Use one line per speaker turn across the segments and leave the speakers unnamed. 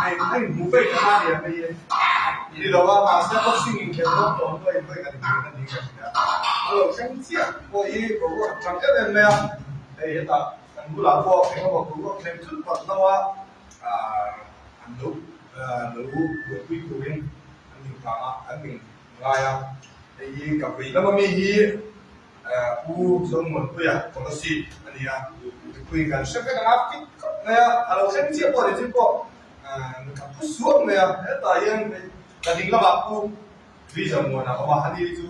Hei a inhmuh veih kha a nia hei hi. Ni lo a, mahse boxing inkhelh dawn tawh hnu a invawi khat inhmuh na niin ka hria. A lo thleng chiah pawh hi boruak a tang em em mai a, hei hetah kan bulah pawh engemaw boruak thleng thut phawt hlo a, an lo lo buaipui turin an inkhang a, an in ngai a. Hei hi ka vei lama mi hi Pu Zomuanpuia policy a ni a, mipui kan hre vek ang a, fit khawp mai a, a lo thleng chiah pawh ni chu pawh ka phu suak mai a, hetah hian ka ding lamah Pu Rizamuana a awm a, ani chu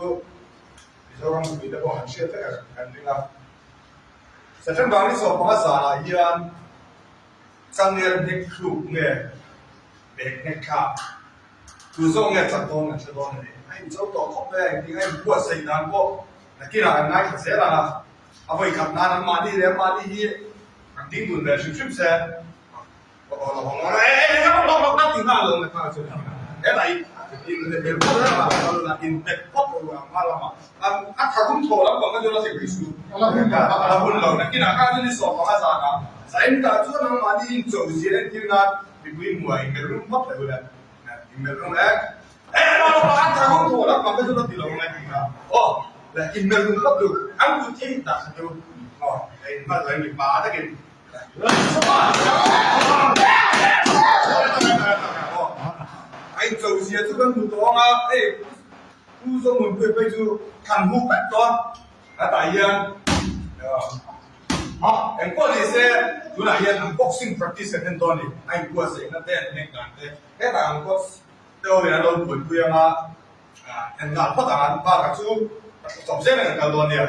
Mizoram mipuite pawh kan hriat vek a kan ring a. September ni 15 zanah hian Changel hnek thluk nge bag hnek thlak Tu zawk nge chak dawn kan hre dawn a ni. A incho tawh khawp mai a, engtin a inbuatsaih dan pawh nakinah kan ngaithla zel ang a, a vawi khat nan an mahni leh an mahni hi an ding dun ve hrim hrim se. A tharum thaw lampang kha chu la thei su, a la hun lo. Nakinah khan chu ni 15 zanah Zaimtah chuan an mahni incho zia entir nan mipui hmuah inmelh rum phawt leh ule. Engpawh ni se tunah hian an boxing practice kan en dawn a ni. A inbuatsaihna te an hnek dan te. Hetah ang coach te ho in an lo buaipui anga en nghal phawt ang an bakah chu chawp zel in an kal dawn nia.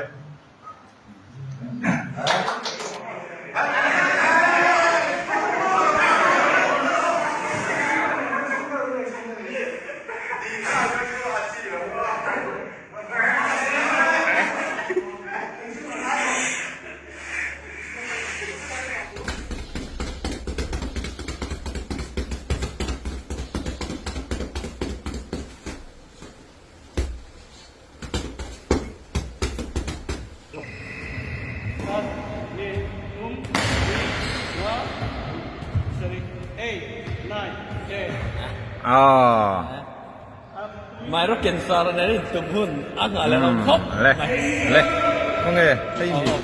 Mai rawk ken sar nen in tum hun a nghah leh lo khawp
Le le khawnge hei ni.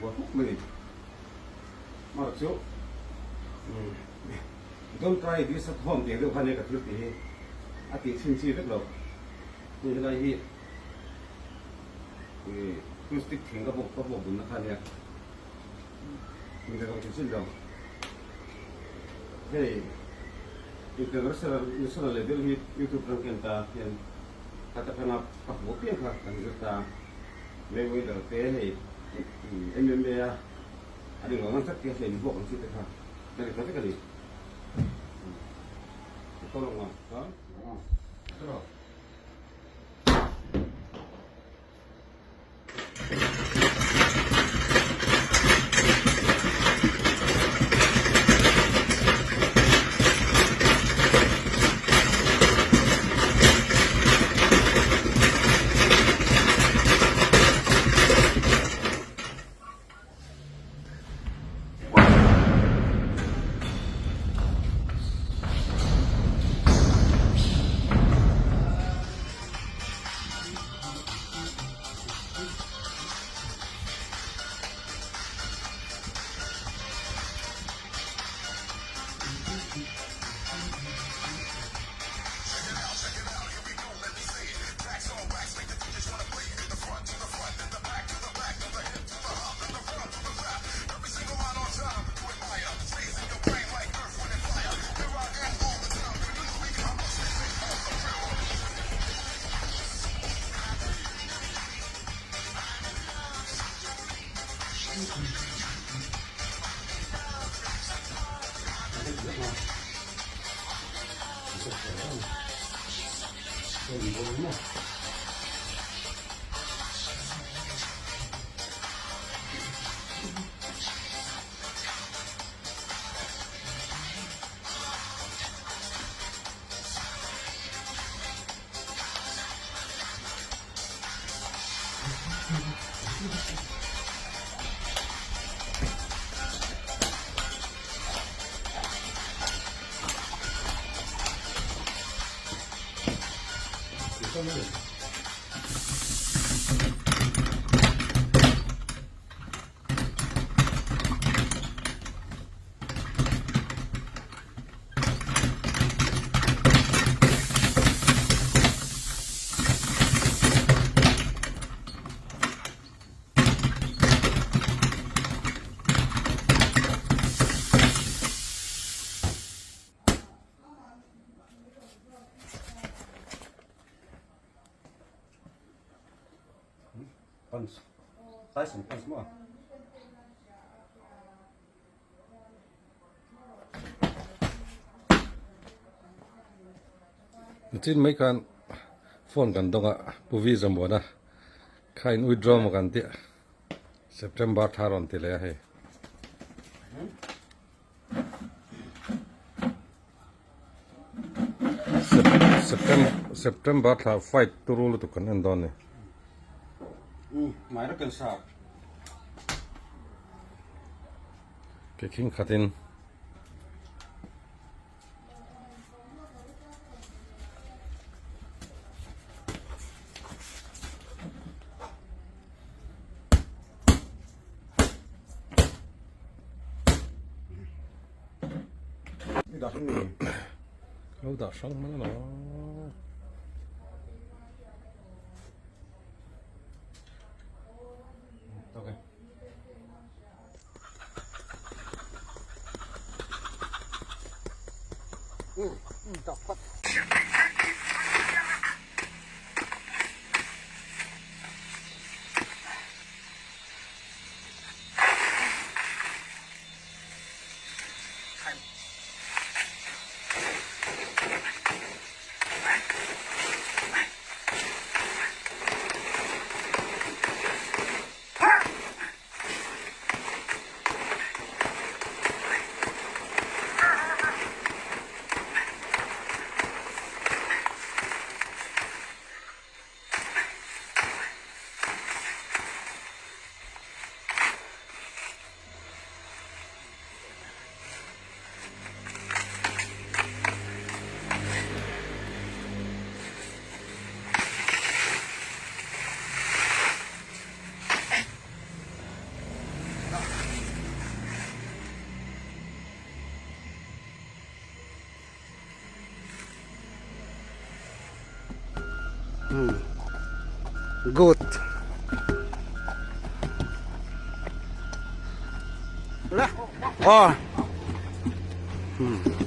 Bua huk mai ni. Mar chu don't try this at home tih deuh kha nia ka thil tih hi a tih chhin chi vek lo. Hei helai hi plastic thing ka bawk ka bawk bunna kha nia. Mi ka ti chin lo. Hei international national level hi youtube rang ken ta hian kha ta kanga ka hmuh piang kha kan zir ta. Mayweather te hei MMA a an inlo ngan tlat tih a hlein vuak ang chi te kha ka ni ta vek a ni. Ka tawlh ang a. Punch. Tyson punch maw?
Chin mai khan phone kan dawng a Pu V Zamuana kha in withdraw maw kan tih September thla rawn ti leh a hei. September thla fight turu lutuk kan en dawn ni.
Mai raken sa.
Ke khing khatin. Lo dah hrang hman a lo.
Okay.
Hmm. Good. La. Oh. Hmm.